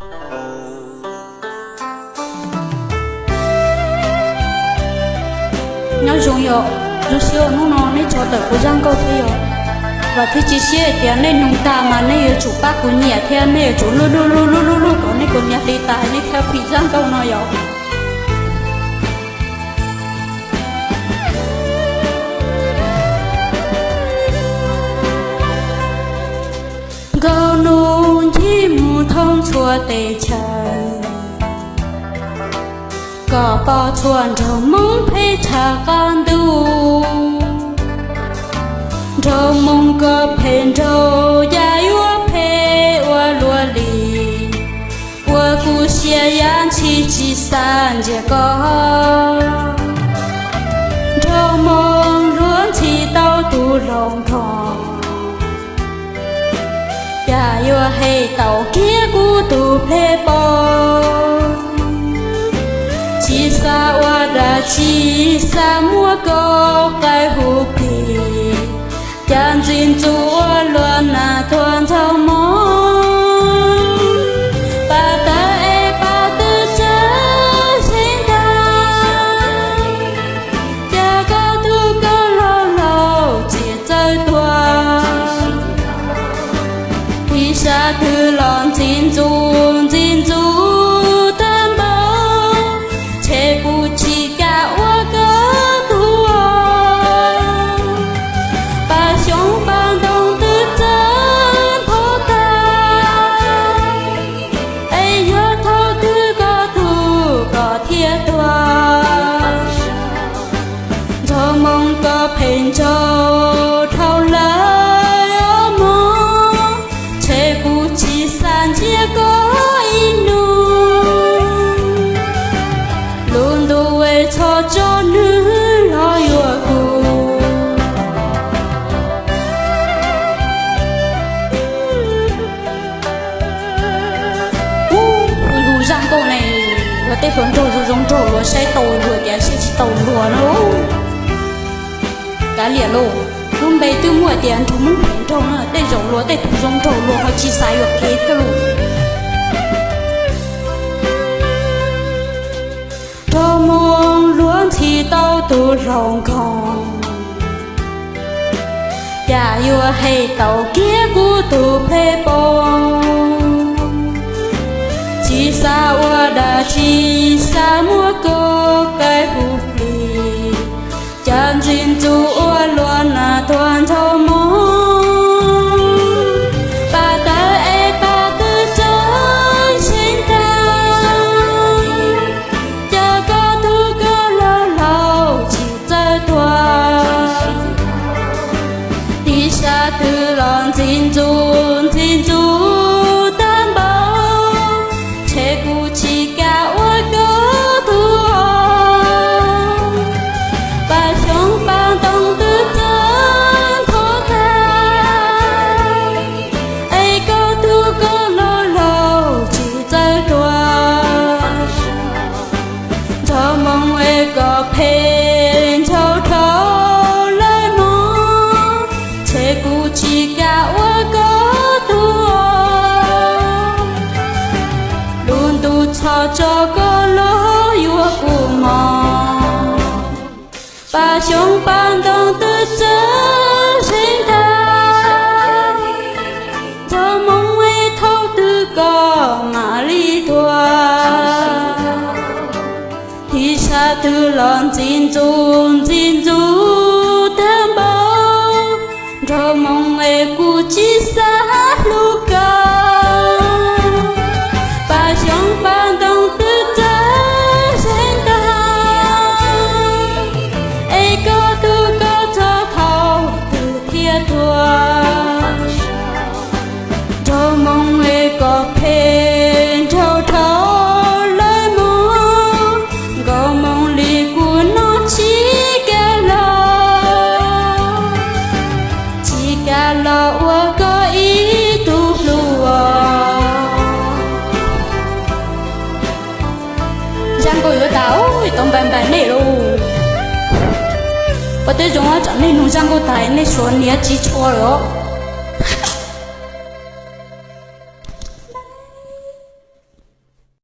Nyob zoo yom, zoo siab hnub no nej tso tawm kuv zaj nkauj thiab yom. Vam thiab cia siab hais tias nej nug tag mas nej yuav tsum pab kuv nyiam thiab nej yuav tsum lub lub lub lub lub lub kom nej kuv niam hli tas nej thiaj phim zaj nkauj no yom. Nkauj nug ncig mus thoob txhua teb chaws, kom pom txhua nraug Hmoob phem tshaj qab ntuj. Nraug Hmoob koj phem nraug, cas yuav phem ua luaj li, ua kuv sia yam ntxhi tsis xav ntsia koj. Nraug Hmoob luag ntxhi tau tus hluas nkauj, cas yuav hem tau kiag kuv tus plig pom. Tsis xav ua dab tsi, xav muab koj qaij hu plig, cas ntxim ntxub ua luaj nas tuag ntxhov mog. Pab tawv es pab twb txawj xeeb tag, cas koj tus koj laus laus tsis txawj tuag. Tiv sab twg los ntxim ntxub ntxim ntxub tag npaum, ntshe kuv tsis kam ua koj tug. Pab xyoob pab ntoo twb txawj nthov tag, es yog thaum twg koj tug koj thiaj tuag. Nraug Hmoob koj phem nraug dhau lawm os mog, ntshe kuv tsis xav ntsia koj ib hnub. Lub ntuj es txhob tso nws los yuav kuv. Ub, kuv lub zaj nkauj ne, luag tej hluas nraug zoo zoo nraug luag saib tau luag tias saib tsis tau luag na. Kav liam lauj, lub npe twb muaj tias nraug Hmoob phem nraug na, tej zaum luag tej tus zoo nraug luag ho tsis xav yuav kev thiab lauj. Nraug Hmoob luag ntxhi tau tus hluas nkauj, cas yuav hem tau kiag kuv tus plig pom. Tsis xav ua dab tsi, xav muab koj qaij hu plig, cas ntxim ntxub ua luaj nas tuag ntxhov mog. Pab tawv es pab twb txawj xeeb tag, cas koj tug koj laus laus tsis txawj tuag. Tiv sab twg los ntxim ntxub ntxim ntxub tag npaum, ntshe kuv tsis kam ua koj tug. Pab xyoob pab ntoo twb txawj nthov tag, es koj tug koj laus laus tsis txawj tuag. Nraug Hmoob es koj phem nraug dhau lawm mog, ntshe kuv tsis kam ua koj tug. Lub ntuj txhob tso koj los yuav kuv mog. Pab xyoob pab ntoo twb txawj xeeb tag, Nraug Hmoob es thaum twg koj mam li tuag. Tiv sab twg los ntxim ntxub ntxim ntxub tag npaum, Nraug Hmoob es kuv tsis xav hlub koj. Pab xyoob pab ntoo twb txawj xeeb tag, es koj tug koj txog thaum twg thiaj tuag. Nraug Hmoob es koj phem nraug dhau lawm mog, Nraug Hmoob li kuv no tsis kam los, tsis kam los ua koj ib tug hluas. Zaj nkauj yuav tas, tau npam npam nej lauj. Ua tib zoo tsam nej nug zaj nkauj tas nej suav niam tsis tshua lawm os.